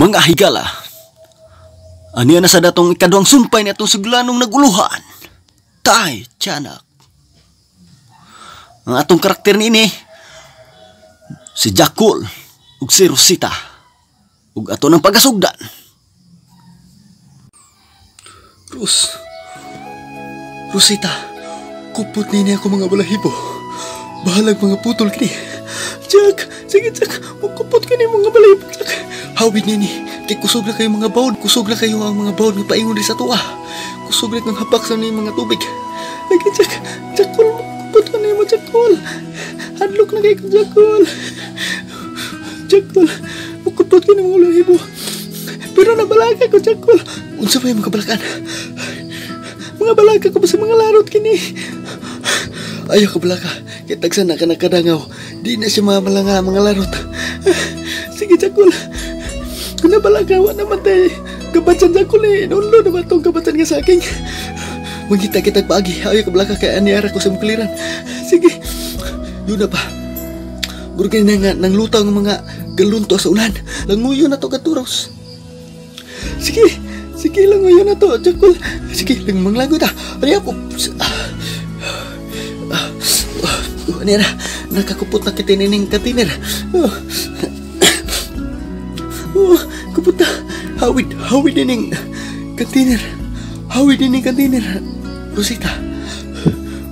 Mga higala, aniya na sa datong ikaduhang sumpay ni atong suglanong naguluhan. Tay, tiyanak. Ang atong karakter niini, si Jakul ug si Rosita ug ato ng pagasugdan. Rosita, kupot nini ako mga balahibo. Bahalag mga putol kini. Jack, sige Jack, kupot kini mga balahibo, Jack. Hawid nini, kay kusog na kayo mga bawon, kusog na kayo ang mga bawon nga paingon di sa tuwa. Kusog na kang hapak sa ni mga tubig. Lagi Jack, Jackul, kupot ko nimo, Jackul. Hadlok na kayo ko, Jackul. Jackul, kupot kini mga balahibo. Pero nabalaka ko, Jackul. Unsa pa yung mga kabalakan? Mga balaka ko ba sa mga larot kini? Ayaw ka balaka. Kaya tagsa na ka nakadangaw. Di na siya mamalanga mga larot. Sige, Jackul. Nabalaka, wa naman tayo. Kabatsan, Jackul eh. Inulo naman itong kabatsan nga sa aking. Mangita kitag paagi. Ayaw ka balaka kaya aniyara ko sa mukliran. Sige. Yun na pa. Murag na nga nang lutaw ng mga galunto sa ulan. Languyo na to katuros. Sige. Sige, languyo na to, Jackul. Sige, lang manglago ta. Ano ako? Ano na? Nakakupot na kita nining container. Oh. Oh, kupot na. Hawid, hawid nining container. Hawid nining container. Rosita.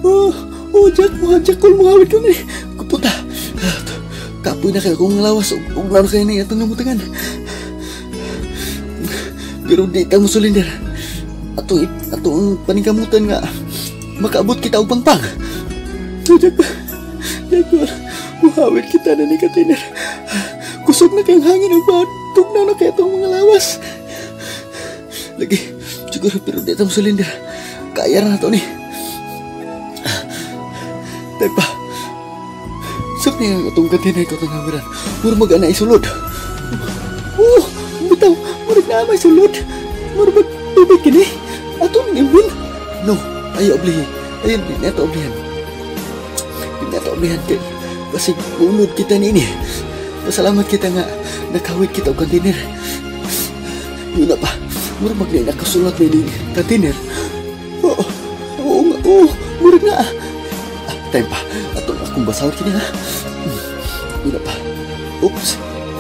Oh, oh, Jack, mga Jackul, mga hawid ko ni. Kupot na. Kapoy na kayo kung lawas. Ug laro kayo ni atong namutangan. Pero di ta mo sulinder. Atong paningkamutan nga makaabot kita og pangpang. Jack, Jack, muhawid kita na ni container. Kusog na kayong hangin ang bawat. Tugnaw na kayo itong mga lawas. Lagi, siguro pero di ta mo sulinder. Kaya na to ni. Tagpa. Sak niya itong container ko itong hawiran. Mura mag-ana isulod. Oh, bitaw. Murag na may sulod. Murag tubig kini. Ato ning imbun. No, ayaw oblihin. Ayaw, di na ito oblihan. Di na ito oblihan kay basig unod kita niini. Pasalamat kita nga nakawit kita og container. Yun na pa. Murag mag na nakasulat ni ning container. Oo, oo nga, oo, murag na. Ah, time pa. Ato akong basahon kini ha. Yun na pa. Oops.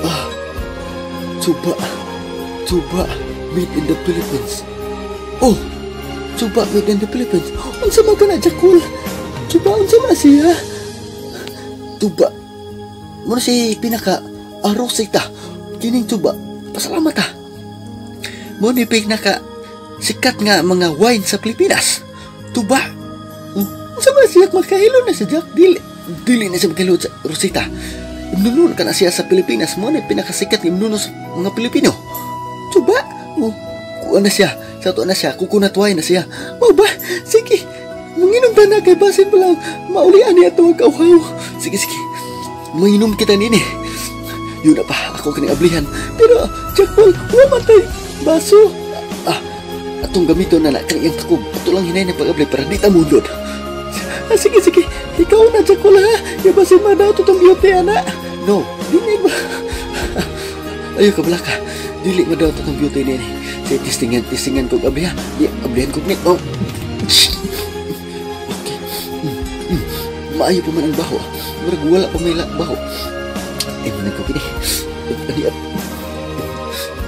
Ah. Tuba. Tuba made in the Philippines. Oh, tuba made in the Philippines. Unsa man ka na, Jackul? Tuba, unsa man siya? Tuba. Muna si pinaka Rosita. Kining tuba. Pasalamat ha. Mo ni pinaka sikat nga mga wine sa Pilipinas. Tuba. Oh, unsa man siya makahilo na si Jack? Dili, dili na siya makahilo sa Rosita. Imnunon ka na siya sa Pilipinas. Mo ni pinakasikat nga imnuno sa mga Pilipino. Tuba. Oh, kuha na siya. Sa to na siya. Coconut wine na siya. Mao ba? Sige. Manginom ta na kay basin pa lang. Maulian niya ito ang kauhaw. Sige, sige. Manginom kita nini. Yun na pa. Ako kani ablihan. Pero, Jackal, wa man tay baso. Ah, atong gamiton na na. Kaniyang takob. Ato lang hinay na pag-abli para di ta mundod. Ah, sige, sige. Ikaw na, Jackal, ha? Ya basin man daw itong beauty, ana. No. Dili ba? Ayaw ka balaka. Dili mo daw itong beauty nini. Sige, testingan, testingan ko abli ha. Di, ablihan ko ni. Oh. Okay. Maayo pa man ang baho. Murag wala pa may baho. Ay, manag ko kini. Ani,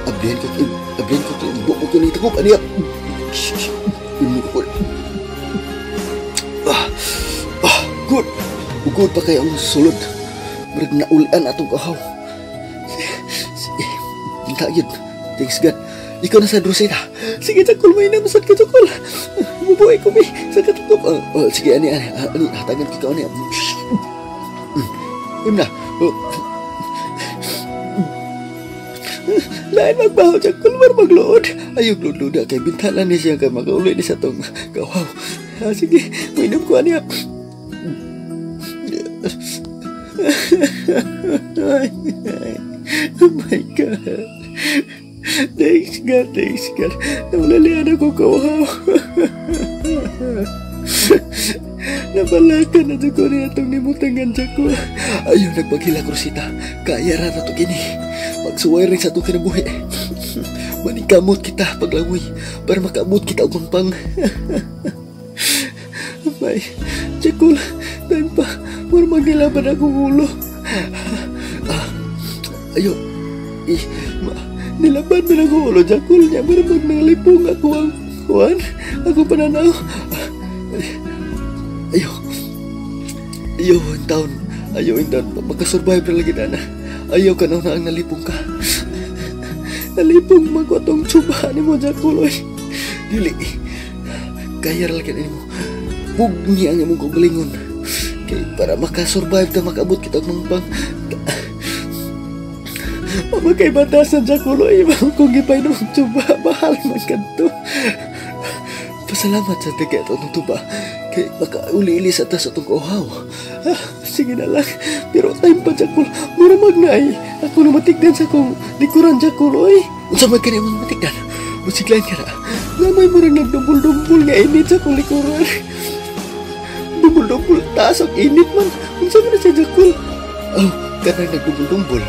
ablihan ko, ablihan ko, buo ko ni takop. Ani, imo ko. Ah, ah, good. Good pa kayo ang sulod. Murag naulian atong kahaw. Sige, yun. Thanks God. Ikaw na sa Rosita. Sige, Jakul, may namasad ka, Jakul. Mabuhay ko, may. Sa katukop. Oh, sige, ani, ani, ani, hatagan ko ani. Im na. Oh. Lain magbaho, Jakul, mar magluod. Ayaw, luod-luod kay bintala ni siya kay makauli ni sa tong kawaw. Ah, sige, mainom ko, ani. Oh my God. Thanks God, thanks God. Nawalalian ako kawaw. Nabalaka na jud ko ni atong nimutangan, Jakul. Ayaw nagpaghilak, Rosita. Kaya ra na to kini. Pagsuway rin sa atong kinabuhi. Maningkamot kita paglangoy para makaabot kita og pangpang. May, Jakul, time pa. Mura magnilaban akong ulo. Ah, ayo, eh, nilaban man akong ulo, Jakul niya. Mura mag nalipong ako ang kuan. Ako pananaw. Ah, ayo. Ayaw ang taon. Ayaw ang taon. Makasurvive na lagi na. Ayaw ka na ang nalipong ka. Nalipong man ko atong tsuba ni mo, Jakul. Oy. Dili. Kaya ra lagi nimo. Pugni ang imong kaugalingon. Kay para makasurvive ka, makaabot kita og mangpang. Mama kay batasan, Jakul. Oy, kung gipainom og tsuba, mahal man kadto. Pasalamat sa tigay atong tuba. Kay makauli-ili sa tas atong kauhaw. Ah, sige na lang. Pero time pa, Jakul. Mura magnay. Ako na matigdan sa akong likuran, Jakul. Oy. Unsa man kani imong matigdan? Musiglain ka na. Namay murag nagdumbol-dumbol nga init sa akong likuran. Dumbol-dumbol. Taas ang init man. Unsa man na siya, Jakul? Oh, kanang nagdumbol-dumbol.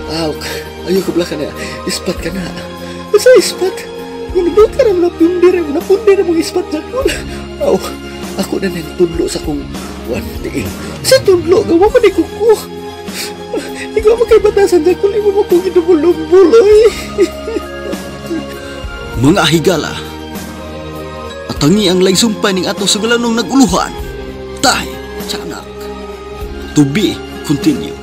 Ah, ayaw ka bala ka na. Ispat ka na. Unsa ispat? Ngunod ka na napundir, napundir mong ispat, Jakul. Aw, ako na nang tudlo sa kong one tiil. Sa tudlo, gawa man ni kuko. Ikaw mo kay batasan, Jakul, imo mo kong gidumbol-dumbol, oy. Mga higala, atangi ang laing sumpay ning atong sugalanong naguluhan. Tay, tiyanak. To be continued.